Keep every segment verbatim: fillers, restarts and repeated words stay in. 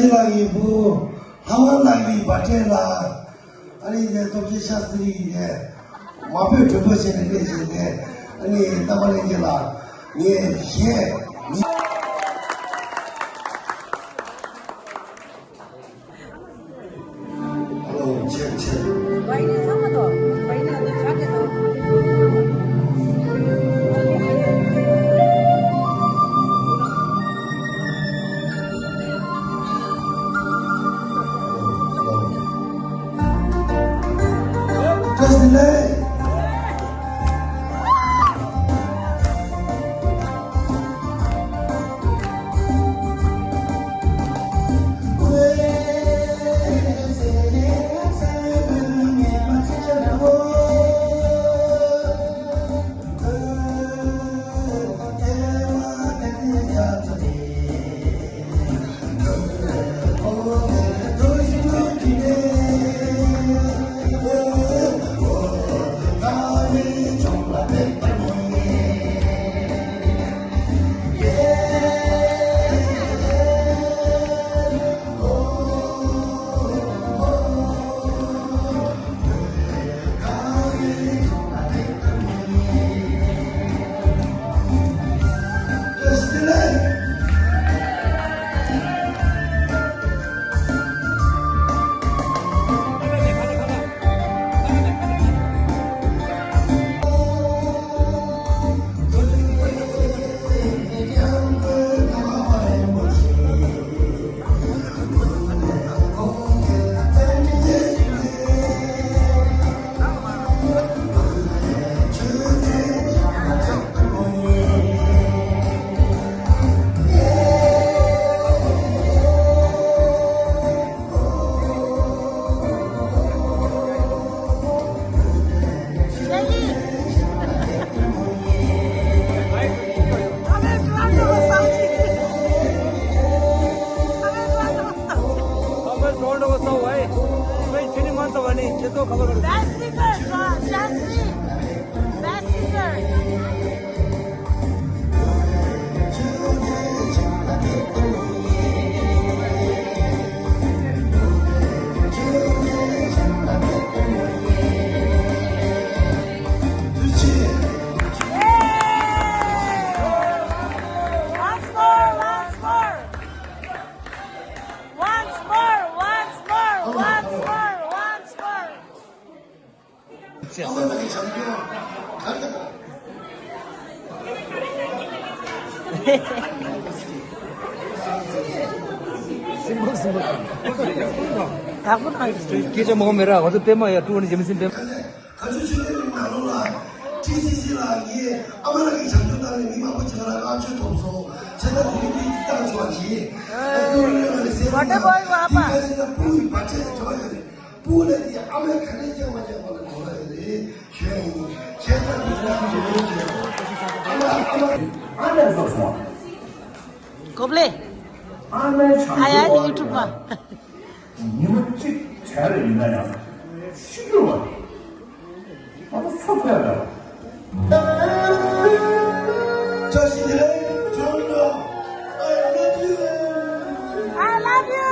ལགས་ཀྱི་བུ། ལྷ་དབང་ལགས་ཀྱི་བ་ཏྲེ་ལ། ཨ་ནི་ནས་སྟོབས་ཆེན་ཤཱ་སྟྲི་ཡི་ནས་མ་བོས་གྲོས་པ་བྱས་ནས་སླེབས་བྱས་ནས། ཨ་ནི་རྣམ་པ་ལྷན་རྒྱས་ལ་ངས་གཞས། Hello, check, check. Just delay. Best singer, Jasmine. Best singer. Once more, once more. Once more, once more, once more, once more. སྐད་ཆ་མང་མེད་ར། ང་ཚོ་པད་མ་ཡ་ཀྲུའུ་ནི་རྒྱལ་མི་སེམས་པད་མ། ག་ཚོད་ཆོས་ལྡན་རིང་ནང་ལོགས་ལ་ཊི་སི་སི་ལ་ངས་ཨ་མ་ལགས་ཀྱི་བྱམས་སྐྱོང་བཏང་ནས་མི་མང་པོ་ཅིག་ལ་བསྔགས་བརྗོད་ཐོབ་སོང་། བྱས་ཙང་དེ་རིང་འདི་བཏང་ཆོག་གི་ཨ་ཀྲུའུ་ནི་ལ་ནི་སེམས་པ་ན་འདི་ག་ཚོད་ན་སྤུ་གུའི་བར་ཆད་དུ་འགྲོ་ཡོད་རེད། སྤུ་ལ་དེ་ཨ་མས་ག་ནས་སྐྱེ་བ་སྐྱེ་བ་ལ་གོ་ལ་ཡོད་རེད་ཞུ་ཡ་ཡིན། བྱས་ཙང་དེ་ལ་ཡོད་རེད་ཞུ་ཡ། ཨ་མ་ཨ་མ་ཨ་མས་བཟོ་སོང་། གོ་ལེ། ཨ་མའི་བྱམས་ཨ་ཡ་ནི་ཡུ་ཊུབ་མ། ཉི་མ་གཅིག་བྲལ་ཡིན་ན་ཡང་ཤི་རྒྱུ་བ། ང་ཚོ་ཚོ་ཚོད་ལ། བཀྲ་ཤིས་བདེ་ལེགས། ཇོ་ལོ། I love you. I love you.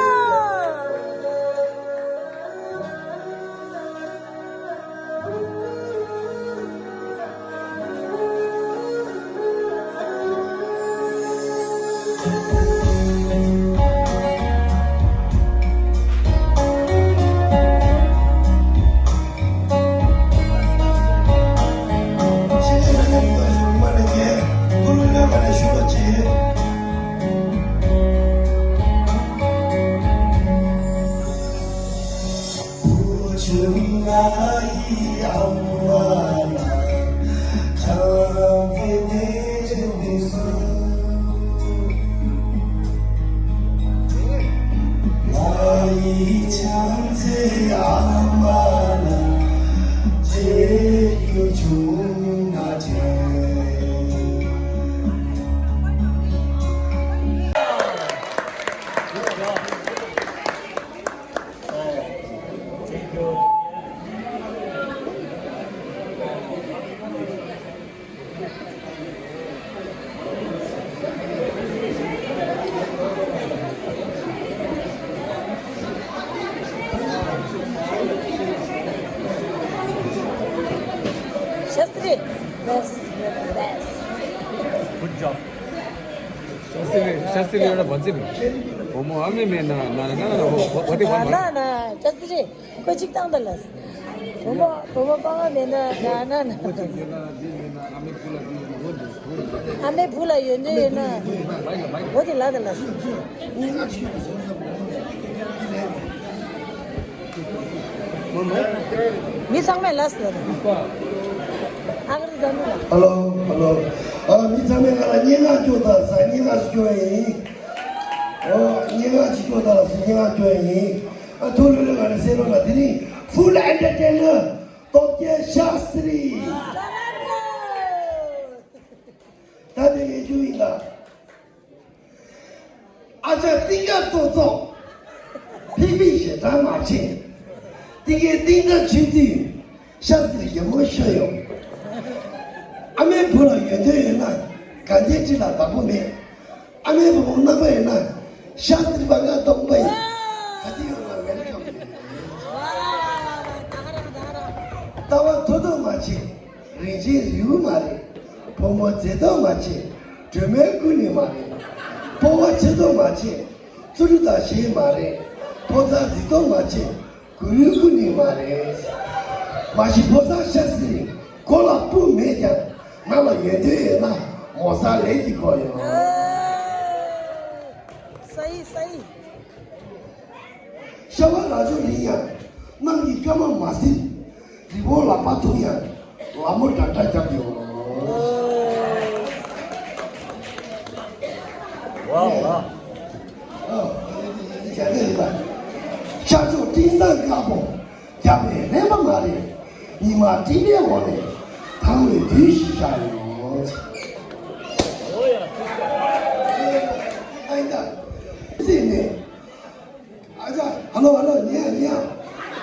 Best, best. Good job. Shastri, शास्त्रीले एउटा भन्छ नि, होमो आमे मे ना, ना, ना, ना, ना, हो, हो, होते ना, भन्छ। ना, ना, शास्त्री, कोही चिक ताउँदा लस। होमो, होमो पामा मे ना, ना, ना, ना। आमे फुला यो ने ना। होते लादा लस। མི་ཚང་མས་ལ་ཟེར། ཨ་ཁ་རི་ཟ་མི་ལ། ཧ་ལོ། ཧ་ལོ། ཨ། མི་ཚང་མས་ང་ལ་སྙན་ངག་སྐྱོར་དང་ཟེར། སྙན་ངག་ཞིག་སྐྱོར་ཡིན། ཨོ། སྙན་ངག་ཅིག་སྐྱོར་དང་ཟེར། སྙན་ངག་སྐྱོར་ཡིན། ཨ། ཐུགས་ལྷོད་ལྷོད་ང་ལ་གསན་རོགས་གནང་། དེ་རིང་ཕུལ་ཨེན་ཊར་ཊེན་ནར་སྟོབས་རྒྱལ་ཤཱསྟྲི། ད་དེ་ངས་རྒྱུ་ཡིན་ད། ཨ་ཅག་ཏིང་ཀ་ཙོག་ཙོག་ཕིག་ཕིག་ཞེ་དྲག་མ་བྱེད། ཏིང་ཀའི་ཏིང་ཙ་ཆུ་དུས་ཤ་ཟིར་ཡག་མོ་ཤོད་ཡོང་། ཨ་མའི་བུ་ལ་ཡོན་ཏན་ཡོད་ན་གན་རྒྱའི་ཁྲི་ལ་བདག་པོ་མེད། ཨ་མའི་བུ་མོ་རྣམ་པ་ཡོད་ན་ཤ་ཟིར་པ་ང་སྟོང་པ་ཡིན། ག་དུས་ཡོང་ན་ཝེལ་ཀམ་ཡིན། ལྟ་བ་མཐོ་ཐོག་མ་བྱེད། རིན་ཆེན་རིལ་བུ་མ་རེད། ཕོ་མོ་མཛེས་ཐོག་མ་བྱེད། སྒྲོལ་མའི་སྐུ་ནི་མ་རེད། ཕོ་བ་ཆེ་ཐོག་མ་བྱེད། རྩུབ་རུ་དང་ཞེས་མ་རེད། ཕོ་ཚ་རྫིག་ཐོག་མ་བྱེད། གུ་རུའི་སྐུ་ནི་མ་རེད། མ་གཞི་ཕོ་གསར་ཤ་ཟིན། མགོ་ལ་སྤུ་མེད་ཀྱང་། ནང་ལ་ཡོན་ཏན་ཡོད་ན། མོ་གསར་ལས་ཀྱི་གོ་ཡོང་། ས་ཡི་ས་ཡི། ཤ་བ་ལ་ཅོ་ཡིན་ཡང་། གནམ་གྱི་སྐར་མ་མ་ཟིན། རི་བོ་ལ་མ་ཐུག་ཡང་། ལ་མོ་འདྲ་འདྲ་རྒྱབ་ཡོང་། ཝའོ་ཝའོ། ཨོ། ཤ་ཅོ་སྤྲིན་བཟང་དཀར་པོ། རྒྱབ་ནས་ལེན་པ་མ་རེད། ཉི་མ་སྤྲིན་པའི་འོག་ནས་དྭངས་བའི་དུས་ཤིག་ཤར་ཡོང་། ཨ་ཡ། རྩེ་ནས། ཨ་ཅག་ཧ་ལོ་ཧ་ལོ། ཉན་ཉན།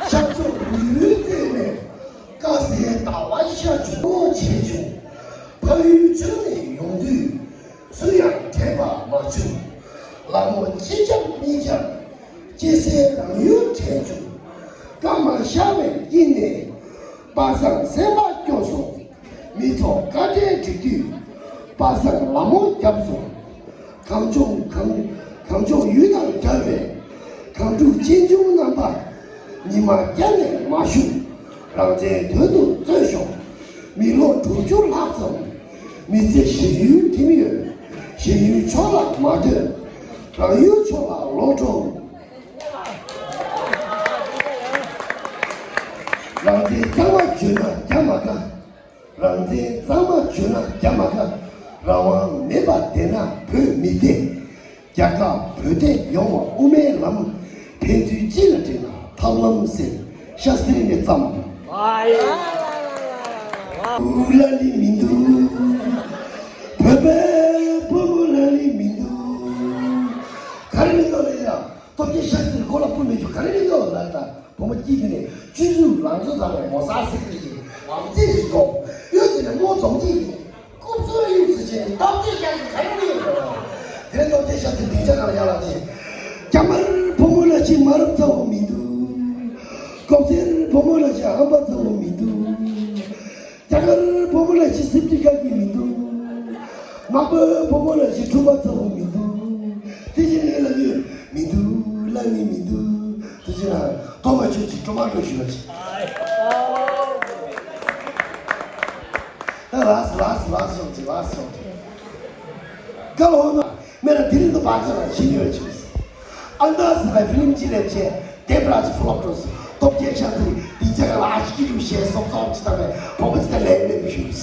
ཤར་ཕྱོགས་རུ་རུའི་རྩེ་ནས། དཀར་གསལ་ཟླ་བ་ཤར་བྱུང་། བྱས་བྱུང་། ཕ་ཡུལ་ཕྱོགས་ནས་ཡོང་དུས། སུ་ཡང་དྲན་པ་མ་བྱུང་། ལ་མོ་གཅིག་རྒྱབ་གཉིས་རྒྱབ། སྐྱེ་སའི་རང་ཡུལ་དྲན་བྱུང་། སྐར་མ་ཤར་བའི་དཀྱིལ་ནས། པ་སངས་སེམས་པ་སྐྱོ་སོང་། མི་ཚོགས་དཀའ་འབྲེལ་སྒྲིག་དུས། པ་སངས་ལ་མོ་བརྒྱབ་སོང་། གངས་ལྗོངས་གངས་གངས་ལྗོངས་ཡུལ་དང་འདྲ་བའི། གངས་ཕྲུག་གཅེན་གཅུང་རྣམ་པ། ཉི་མ་བསྐྱལ་ནས་མ་བཞུགས། རང་བཙན་དོན་དུ་རྩོད་ཤོག། མི་ལོ་དྲུག་ཅུ་ལྷག་ཙམ། མི་ཚེ་གཞན་ཡུལ་འགྲིམས་ཡོད། གཞན་ཡུལ་ཕྱོགས་ལ་མ་ཐོན། རང་ཡུལ་ཕྱོགས་ལ་ལོག་འགྲོ། རང་བཙན་གཙང་མ་བརྗོད་ན་རྒྱ་མ་དགའ། རང་བཙན་གཙང་མ་བརྗོད་ན་རྒྱ་མ་དགའ། རང་དབང་མེད་པ་བསྡད་ན་བོད་མི་བདེ། རྒྱ་དགའ་བོད་བདེ་ཡོང་བ་དབུ་མའི་ལམ། ཕན་ཚུན་གཅིག་ལ་འགྲིག་ན་ཐབས་ལམ་ཟེར། ཤ་སྟེར་ནས་བརྩམས། ཨ་ཡ། ལ་ནི་མི་འདུག། བོད་པའི་བུ་མོ་ལ་ནི་མི་འདུག། ག་རེ་མི་འདུག་ལ་ཡ། སྟོབས་རྒྱལ་ཤ་སྟེར་མགོ་ལ་སྤུ་མེད་རྒྱུ་ག་རེ་མི་འདུག་ལ་ད། བུ་མོ་སྐྱིད་དེ་ནས་སྤྱི་ཚོགས་ལང་ཚོ་དང་བའི་མོ་ས་སིག་རེ་ཞིག་ལམ་རྩེ་རེ་འགྲོ། གཡོ་དེ་ནས་རྨོ་འཛོམས་སྐྱིད་དེ་ནས་ཀུབ་ཚོའི་ཡུག་སི་ཆེན་སྟབས་བདེ་ཤ་ཟིག་ག་རེ་ཡོད་རེད། དེ་ནས་སྟོབས་རྒྱལ་ཤ་ཟིག་སྡིངས་ཆ་ནང་ལ་ཡར་ལངས་ཆེ། རྒྱ་དམར་བུ་མོ་ལ་ཅི་མ་རབས་ཚ་བོ་མི་འདུག། ཀོབ་སེར་བུ་མོ་ལ་ཅི་ཧམ་པ་ཚ་བོ་མི་འདུག། རྒྱ་གར་བུ་མོ་ལ་ཅི་སིབ་ཏི་ག་གི་མི་འདུག། མག་པའི་བུ་མོ་ལ་ཅི་ཁྲུ་པ་ཚ་བོ་མི་འདུག། དེ་ཅི་ནས་ལ་ཡོད་མི་འདུག་ལ་ནི་མི་འདུག། དེ་ཅི་ན་ཏོ་མ་ཆོད་ཅི་ཀྲོ་མ་ཀྲོ་ཞུ་ལ་ཅི། ད་ལགས་ལགས་ལགས་སོང་ཅི་ལགས་སོང་ཅི། ཀ་ལོ་ན་མེ་ན་དེ་རིང་དུ་བར་ཆ་ལ་ཞི་ཉོ་ཆི། ཨན་ད་སི་ལ་ཕི་ལིམ་ཅི་ལེབ་ཆེ་དེ་པྲ་ཅི་ཕུ་ལོག་ཏོ་སི་ཏོབ་ཀྱེ་ཤ་ཟི་དི་ཅ་ག་ལ་ཨ་ཤི་ཀི་རུ་ཤེ་སོབ་སོབ་ཅི་ཏ་མེ་བོ་བོ་ཅི་ཏ་ལེབ་ལེབ་ཞུ།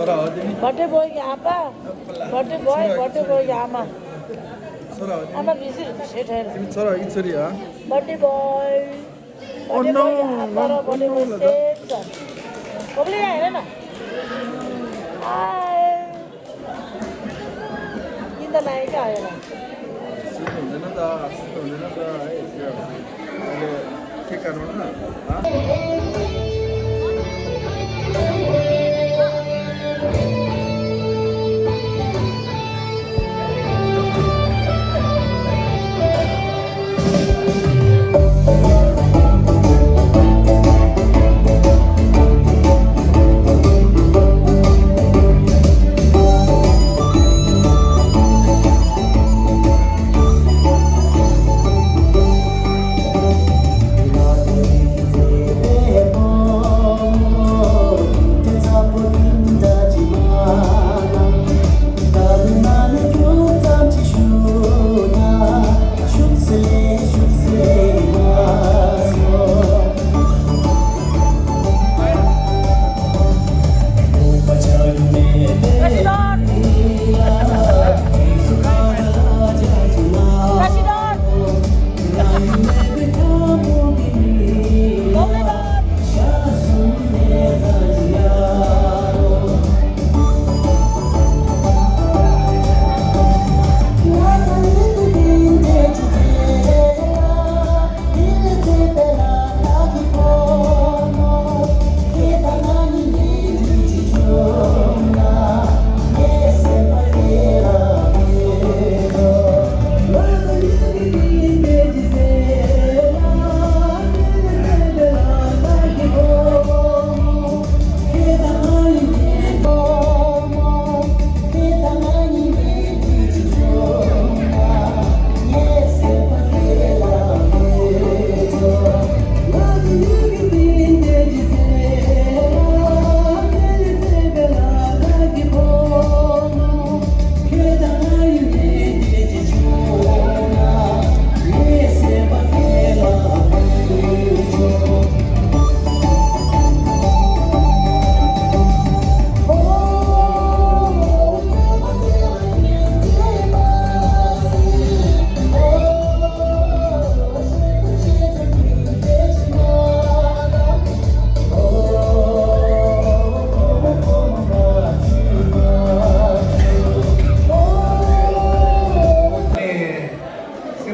ཚོར་བ་དེ་ནི། Birthday boy གི་ཨ་ཕ། Birthday boy, birthday boy གི་ཨ་མ། ཚོར་བ་དེ་ཨ་མ་ནི། བི་ཟི་རེད་ཞེས་དྲན། དེ་ཚོར་བ་ཡིད་ཚོར་ཡ། Birthday boy. Oh no, birthday boy གི་ཨ་ཕ། Birthday boy གི་སེམས་ཙམ། གོ་ལེ་ཡ་ཡ་རེད་ན། ཨ། ད་ལ་ཡི་ག་ཡོད་ལ། སུ་དང་འདི་ན་ད། སུ་དང་འདི་ན་ད། ཨེ་ཡ། ཨ་ལེ། ཁྱེད་ཀ་རོ་ན། ཨ།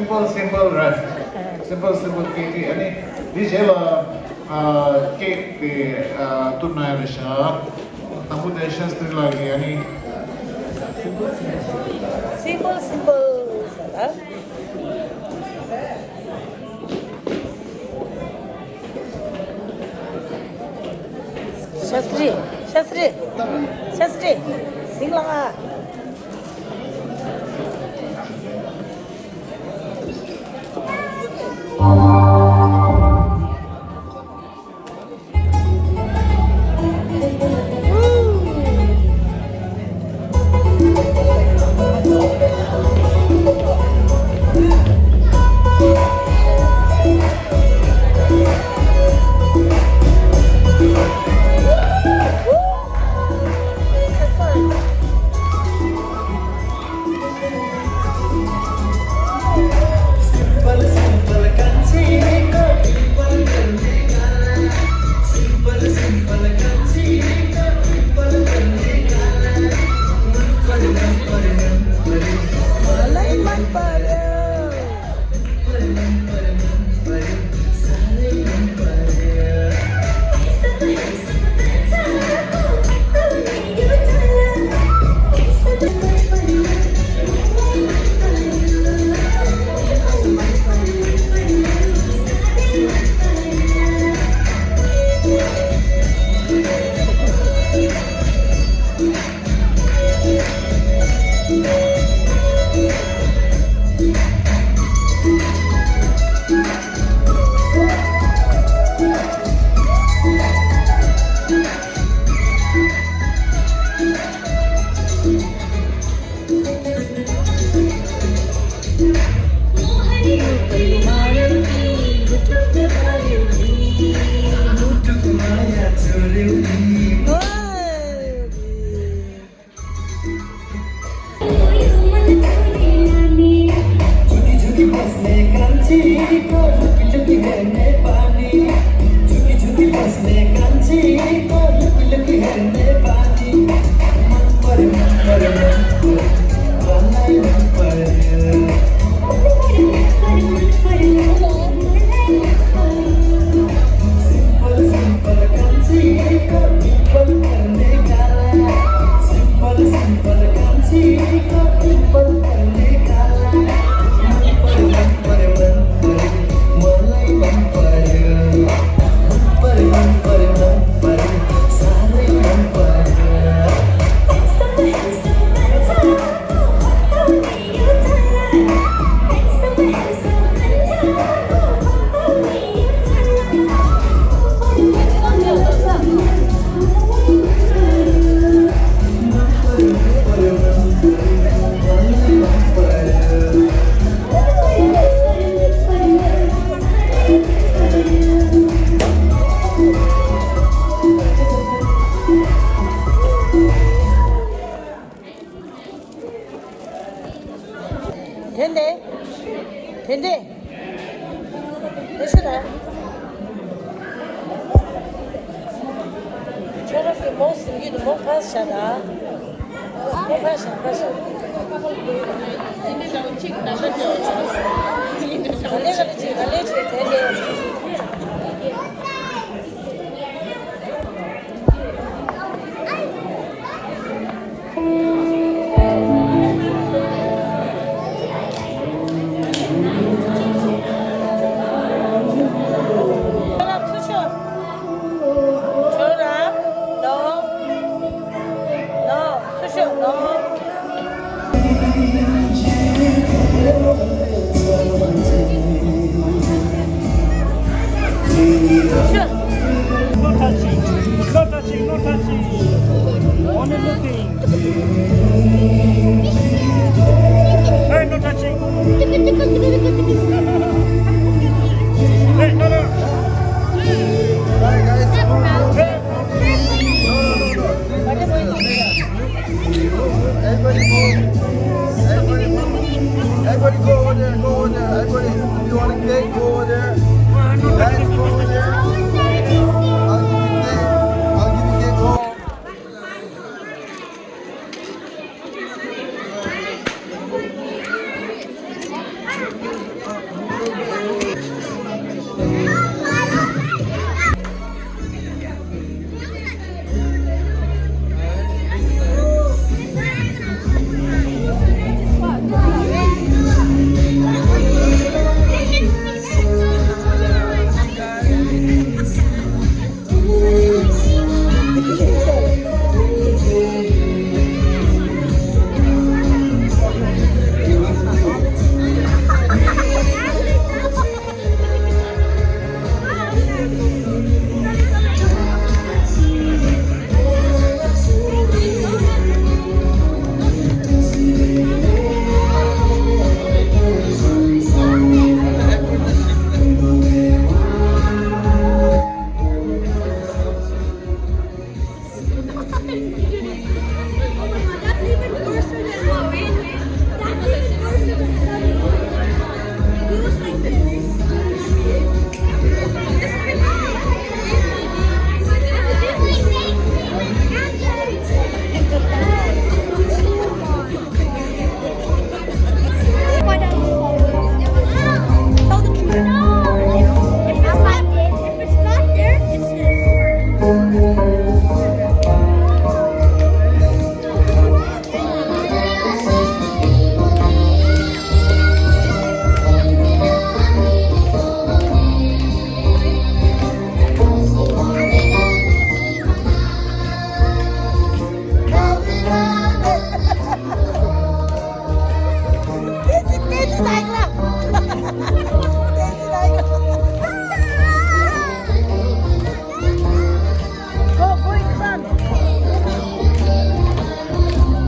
Simple simple རེད། Simple simple ཀེག་དེ། ཨ་ནི་འདི་རྗེས་ལ་ཨ་ཀེག་དེ་ཨ་གཏུབ་ན་ཡང་རེད་ཤག་དང་པོ་དེ་ཤ་སྟག་ལགས་ཀྱིས། ཨ་ནི། Simple simple ཟེར་ལ། ཤ་སྟག་ཤ་སྟག་ཤ་སྟག་སིང་ལགས། དེ་འདྲ། དེ་འདྲ། དེ་ཤི་ར། ཁྱོད་རང་གི་མོ་ཟིན་གྱི་འདུག་མོ་ཕར་བཞག་ད། མོ་ཕར་བཞག་ཕར་བཞག་ག་ལེ་ག་ལེ་བྱེད་ག་ལེ་བྱེད་དེ་འདྲ། No touching, no touching, no touching. Only looking. Hey, no touching. Hey, no, no. Hey. Everybody go. Everybody go. Everybody go over there. Go over there. Everybody, if you want a cake, go over there. Guys, go over there. I'll give you cake. I'll give you cake. Go.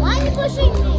Why are you pushing me?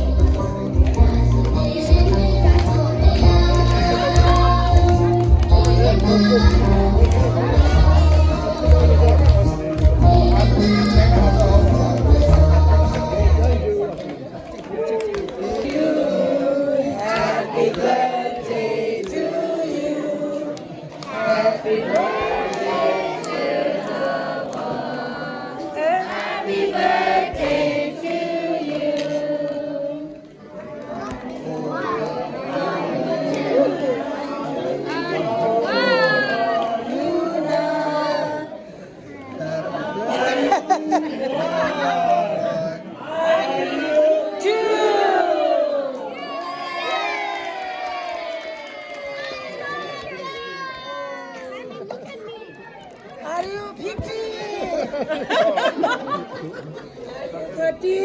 Are you fifty?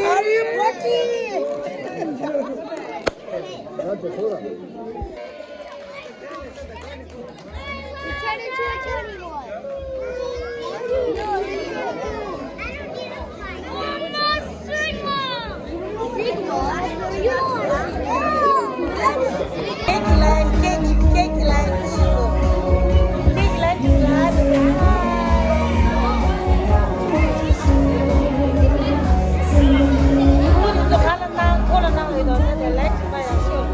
Are you forty? You turn into a twenty-one. Cake line, cake, cake line. Cake line, cake line. ཁོ་ཚོ་ག་ལ་གནང་ཁོ་ལ་གནང་ཡོད་དོ་ནས་དེ་ལེགས་པ་ཡག་ཤོས།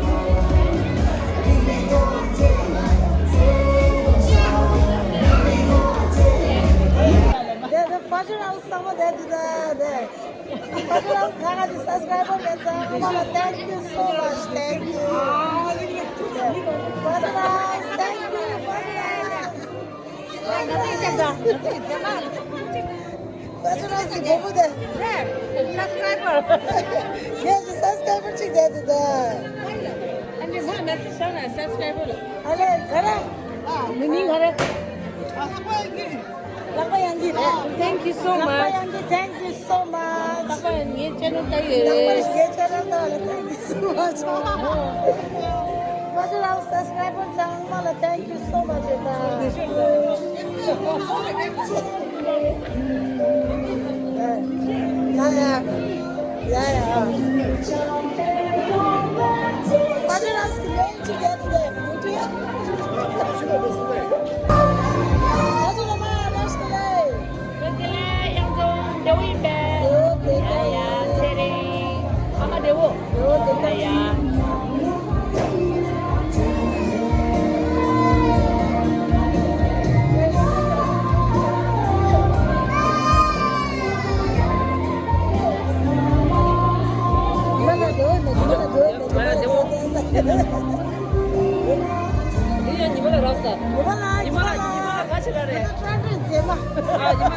ཁྱེད་ཚོ་རང་གི་སྒོར་མོ་དེ། Subscriber. ངས་subscriber་གཅིག་བསྡད་འདུག་ད། ཨ་ནི་ང་message་བྱས་ན་subscriber། ཨ་ལས་ག་རེ། མི་མིང་ག་རེ། ལག་པ་ཡང་གི་རེད། Thank you so much. ལག་པ་ཡང་གི། Thank you so much. ལག་པ་ཡང་ངའི་channel་ལྟ་ཡོད་རེད། ལག་པ་ངའི་channel་ལྟ་ལ། Thank you so much. ང་ཚོ་རང་subscriber་ཚང་མ་ལ་thank you so much་ཡོད་ད། ཡ་ཡ། ཡ་ཡ། ང་ཚོ་རང་བདེ་པོ་ཡིན་པས། ཡ་ཡ། ཚེ་རིང་། ཨ་མ་བདེ་པོ། ཡ་ཡ། ང་ལ་བདེ་པོ། འདི་ཡང་ཉི་མ་ལ་རག་ས། ཉི་མ་ལ། ཉི་མ་ལ། ཉི་མ་ལ་ག་ཆེ་ལ་རེད། ཨ་ཉི་མ། ཨ།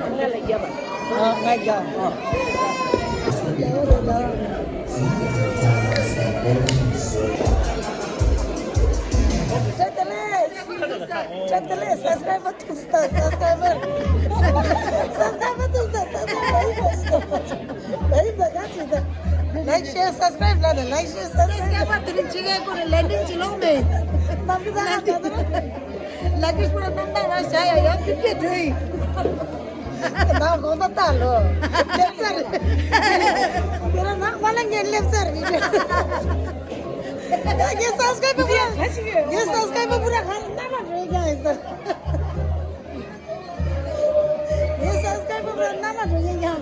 ང་ལ་རྒྱབ། ཨ། ང་རྒྱབ། ཨ། བཀྲ་ཤིས་བདེ་ལེགས། བཀྲ་ཤིས་བདེ་ལེགས། subscriber་ཐུག་སོང་། subscriber། subscriber་ཐུག་སོང་། subscriber་ཡིན་པ་ཞིག་ད། like share subscribe་ལ་ད། like share subscribe། subscriber་དེ་རིང་ཅི་གའི་སྐོར་ལ་ལན་ཏིང་ཅི་ལོང་མེད། ནམ་རྒྱུན་ད་ལ་ད་ད། ལ་ཀིས་པུ་ར་རྣམ་དག་རང་བྱ་ཡ་ཡང་དེ་སྐད་དུ་ཡིན། ད་དགོངས་དག་ལྟ་ལོ། སླེབས་ཚར། དེ་ལ་ནག་པ་ལ་ངས་སླེབས་ཚར་རེད། ངས་subscribe་པ་པུ་ར། ངས་subscribe་པ་པུ་ར་ག་རེ་རྣམ་པ་འགྲོ་ཡ་ཡིན་ས། ངས་subscribe་པ་པུ་ར་རྣམ་པ་འགྲོ་ཡ་ཡིན།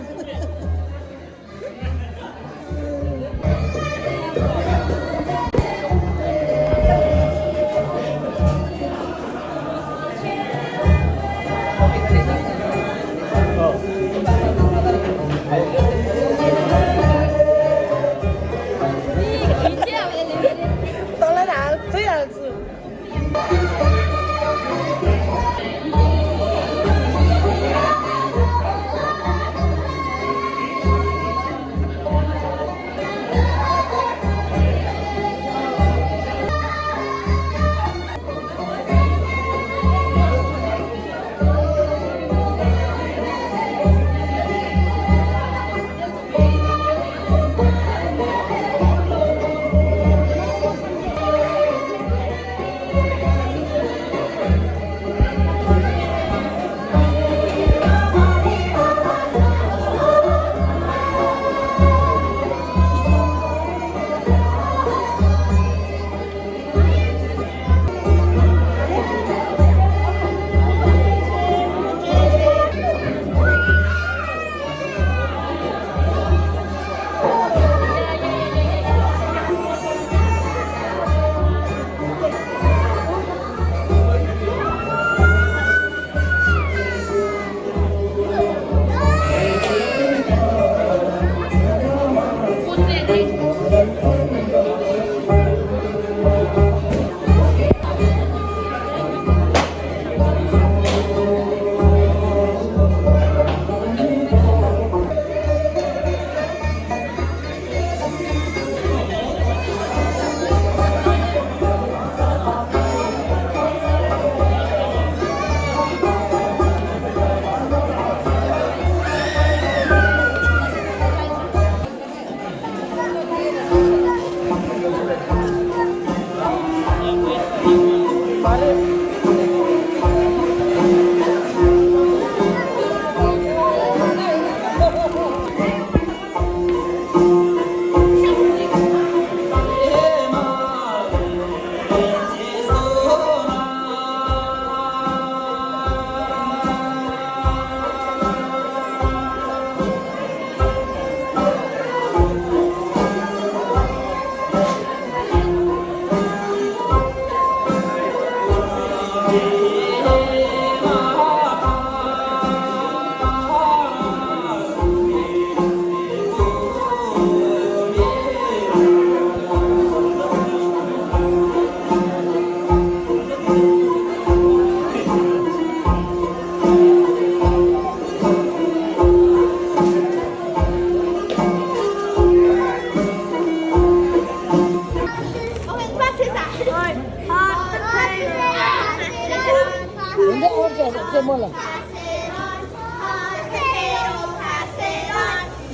Come on.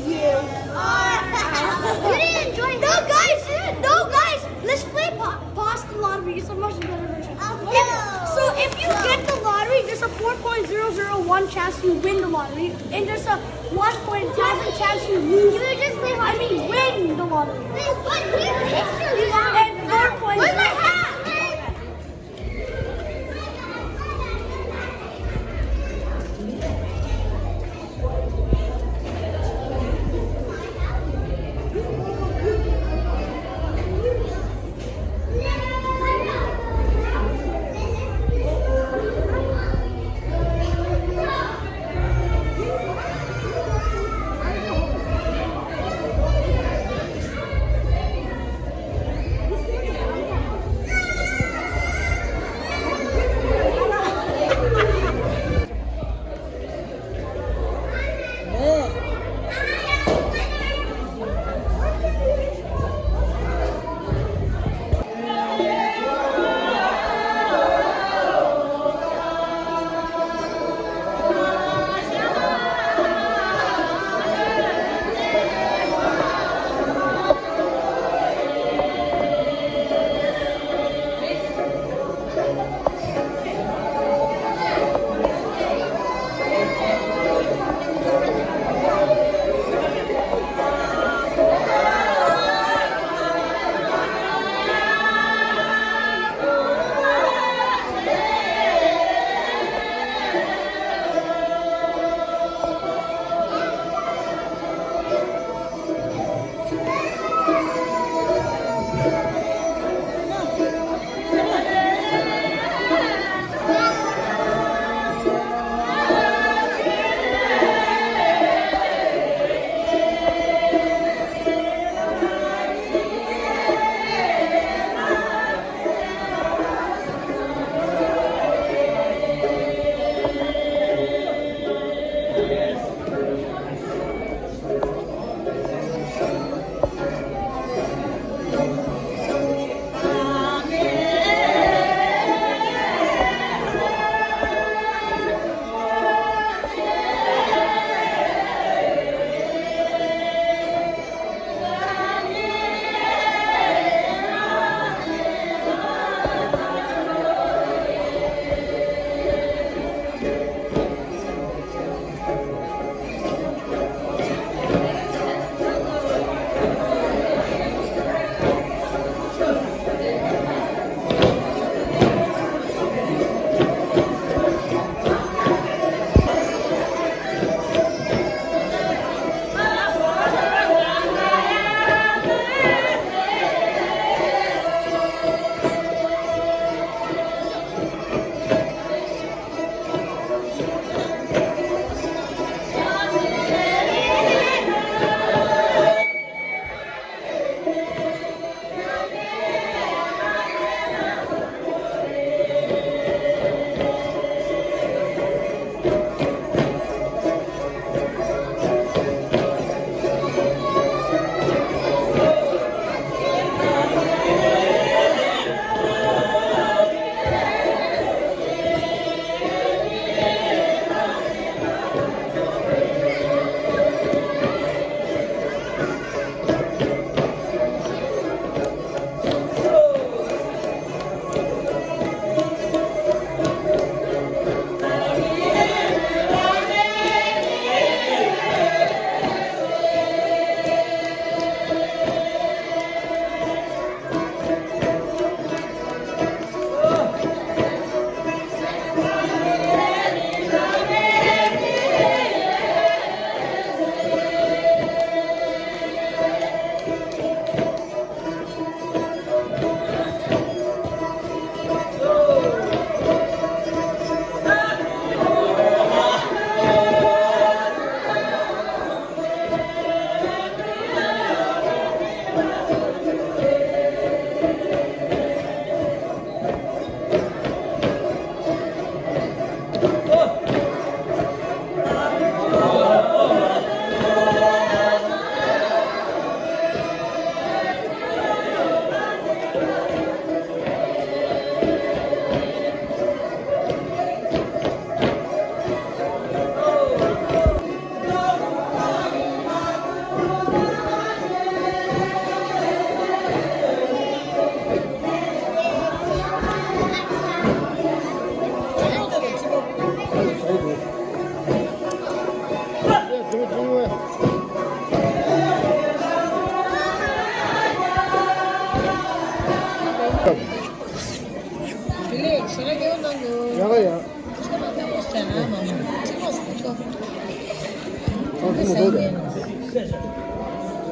You didn't enjoy. No, guys, no, guys, let's play pa- Pass the Lottery. It's a much better version. Okay, so if you get the lottery, there's a four point zero zero one chance you win the lottery, and there's a one point seven chance you lose. You just play I mean, win the lottery. Wait, what? Where's the picture? And four point zero. Where's my hat?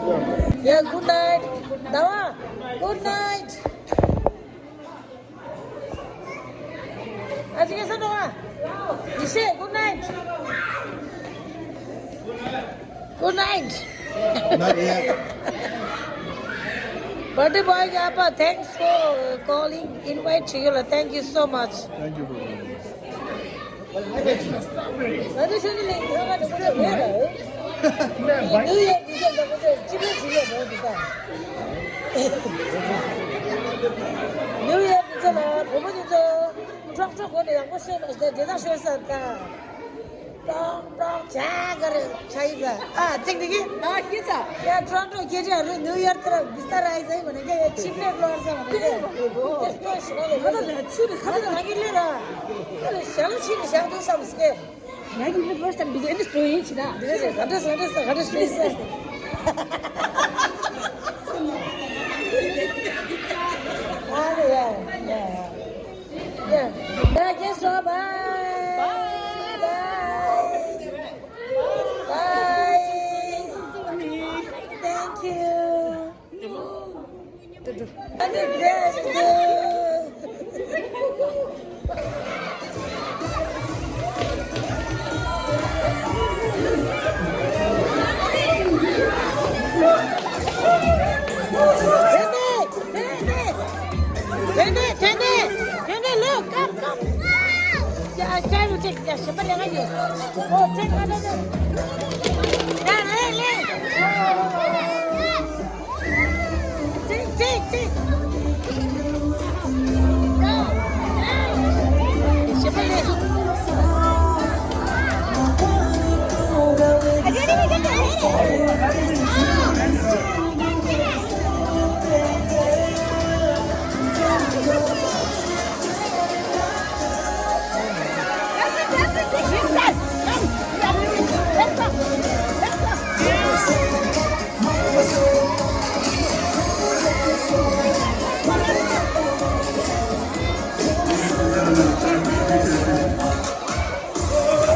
Yeah, good night. Dawa, good night. Ajike sanoa. Ishe, good night. Good night. Not yet. Birthday boy ke apa, thanks for calling, invite to you. Thank you so much. Thank you for calling. New Year, New Year, New Year, New Year. ཀྲོག་ཀྲོག་གོ་ནས་ཡག་པོ་ཤོད། དེ་དག་ཤོད་ས་ད། ཀྲོག་ཀྲོག་ཇ་ག་རེ་ཆ་ཡི་ཟ། ཨ་ཅིག་དེ་གི། ཨ་ཡི་ཟ། ཡ་ཀྲོག་ཀྲོག་ཁྱེད་ཅག་རེ་ནིའུ་ཡར་དེ་ར་བི་སྟ་ར་ཡི་ཟ་ཡི་མ་ནི་གི་ཡ་ཆིབ་ལེགས་ལོར་ཟ་མ་ནི་གི། ཁ་ད་ལ་ཆུ་རེ་ཁ་ད་ལ་གི་ལེ་ར། ཁ་ལ་ཞལ་ཆི་རེ་ཞག་དུ་བསམ་སྐད། ང་གི་ནི་first time འདི་ག་འདི་སྤྲོ་ཡིན་ཆི་ན། འདི་ག་ག་འདྲ་སོང་འདྲ་སོང་ག་འདྲ་སོང་སོང་། ཨ་ལེ་ཡ་ཡ་ཡ། ཡ་ཡ་ཀེ་སོ་bye. Bye. Bye. Thank you. Tene, tene, tene, look, come, come. Yeah, I try to take the shimmer and I use. Oh, take another. Yeah, hey, hey. Take, take, take. Shimmer, hey. I didn't even get to hit it.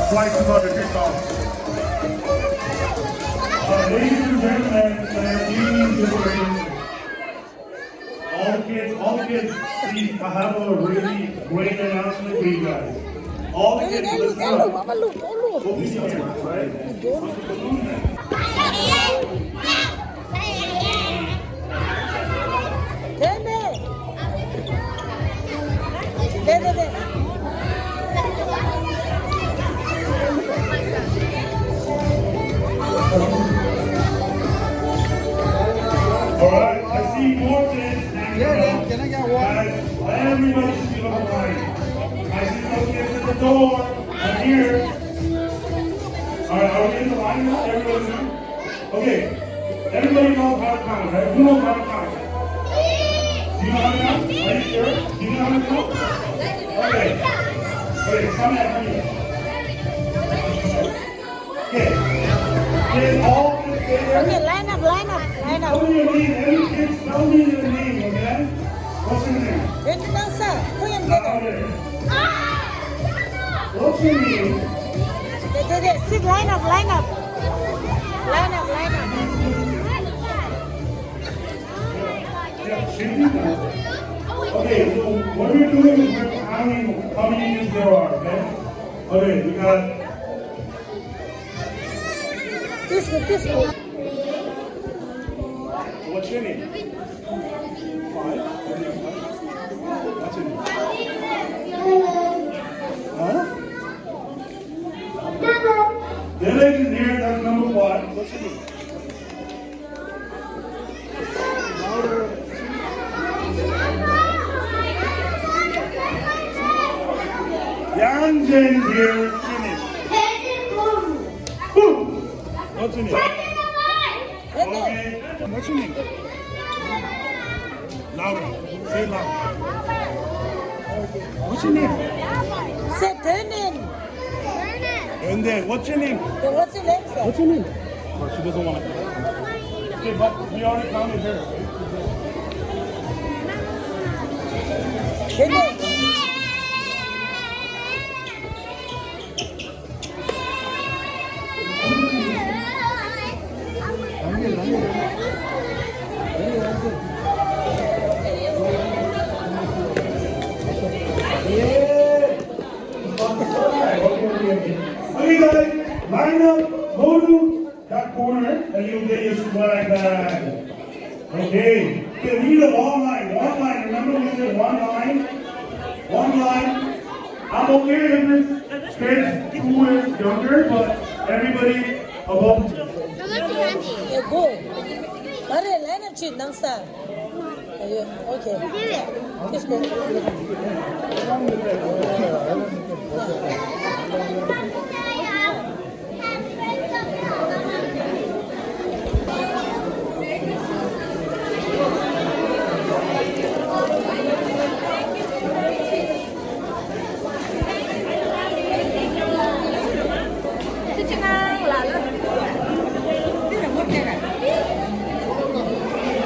Flight two hundred kickoff. Uh, ladies and gentlemen, uh, ladies and gentlemen, all the kids, all the kids, please, I have a really great announcement for you guys. All the kids, listen up. Open your ears, right? All right, I see more kids. Yeah, yeah, can I get one? Guys, everybody should be on the line. I see those kids at the door. I'm here. All right, are we in the line now? Everybody in? Okay. Everybody knows how to count, right? Who knows how to count? Do you know how to count? Are you sure? Do you know how to count? Okay. Okay, come here, come here. Okay. Can all this stay there? Okay, line up, line up, line up. Tell me your name. Every kid, tell me your name, okay? What's your name? What's your name? Sit, line up, line up. Line up, line up. Okay, so what we're doing is we're counting how many kids there are, okay? Okay, we got This one, this one. What's your name? Five? What's your name? Huh? Village is here, that's number five. What's your name? Yang Jen here, finish. Boom. What's your name? Okay. What's your name? Louder. Say loud. What's your name? Say their name. And then, what's your name? Then what's your name, sir? What's your name? Oh, she doesn't want to. Okay, but we already counted her. Their name. Like that. Okay. Okay, we need a long line. One line. Remember we said one line? One line. I'm okay if it's kids who is younger, but everybody above. ཡ་གོ། ཨ་རེ་ལའིན་ཨབ་བྱེད་ནང་ས། ཨ་ཡོ། ཨོ་ཁེ། Please go.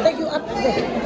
Thank you. Up there.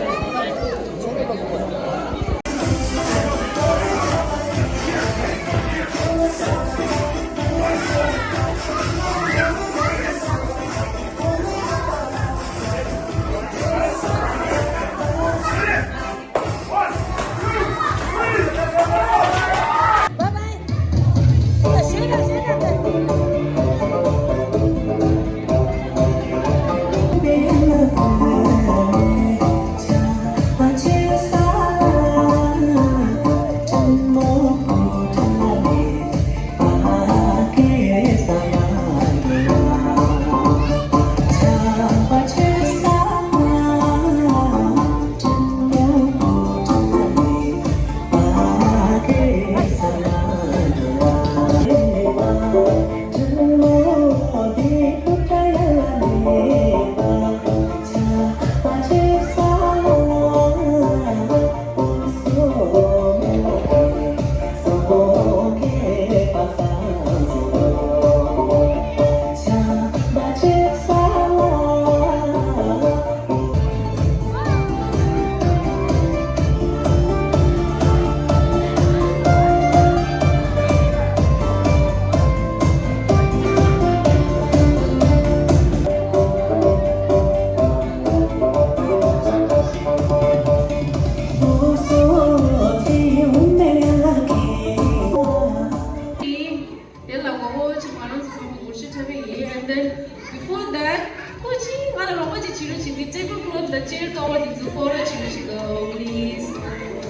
དེ་ལ་ངོ་བོ་ཅིག་ང་རང་ཚོ་ཚང་མ་སྒོར་གཞས་འཁྲབ་པ་ཡིན། And then before that ཁོ་ཅིག་ང་ལ་རོགས་པ་ཅིག་བྱེད་རོགས་བྱེད། འདི་table cloth དང་chair cover དེ་ཚོ་ཕོ་རོགས་བྱེད་རོགས་བྱེད་དོ། Please.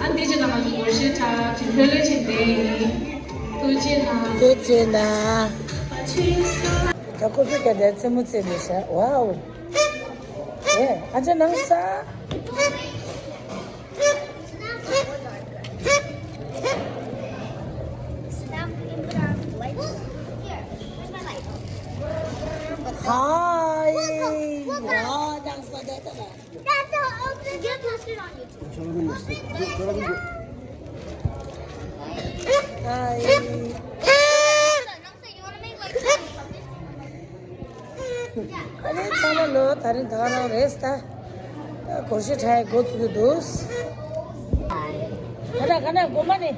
ཨ་འདི་ཅིག་ལ་ང་ཚོ་སྒོར་གཞས་འཁྲབ་ཅིག་ལྷོད་ལྷོད་བྱེད་འདི་ཡིན། ཐུགས་རྗེ་གནང་། ཐུགས་རྗེ་གནང་། ད་ཁོ་ཚོ་སྐད་དེ་རྩེད་མོ་རྩེ་འདི་ཤ། Wow. ཨེ་ཨ་ཅག་ནང་ས། Hi. Wow, thanks for that. That's how open. Get posted on YouTube. Hi. ཨ་ནི་ཚང་མ་ལོ་ད་རིང་ད་ག་རང་རེད་ད། སྒོར་གཞས་འཁྲབ་ཡ་འགོ་ཚུགས་ཀྱི་འདུག། ག་ན་ག་ན་སྒོ་མ་ནི།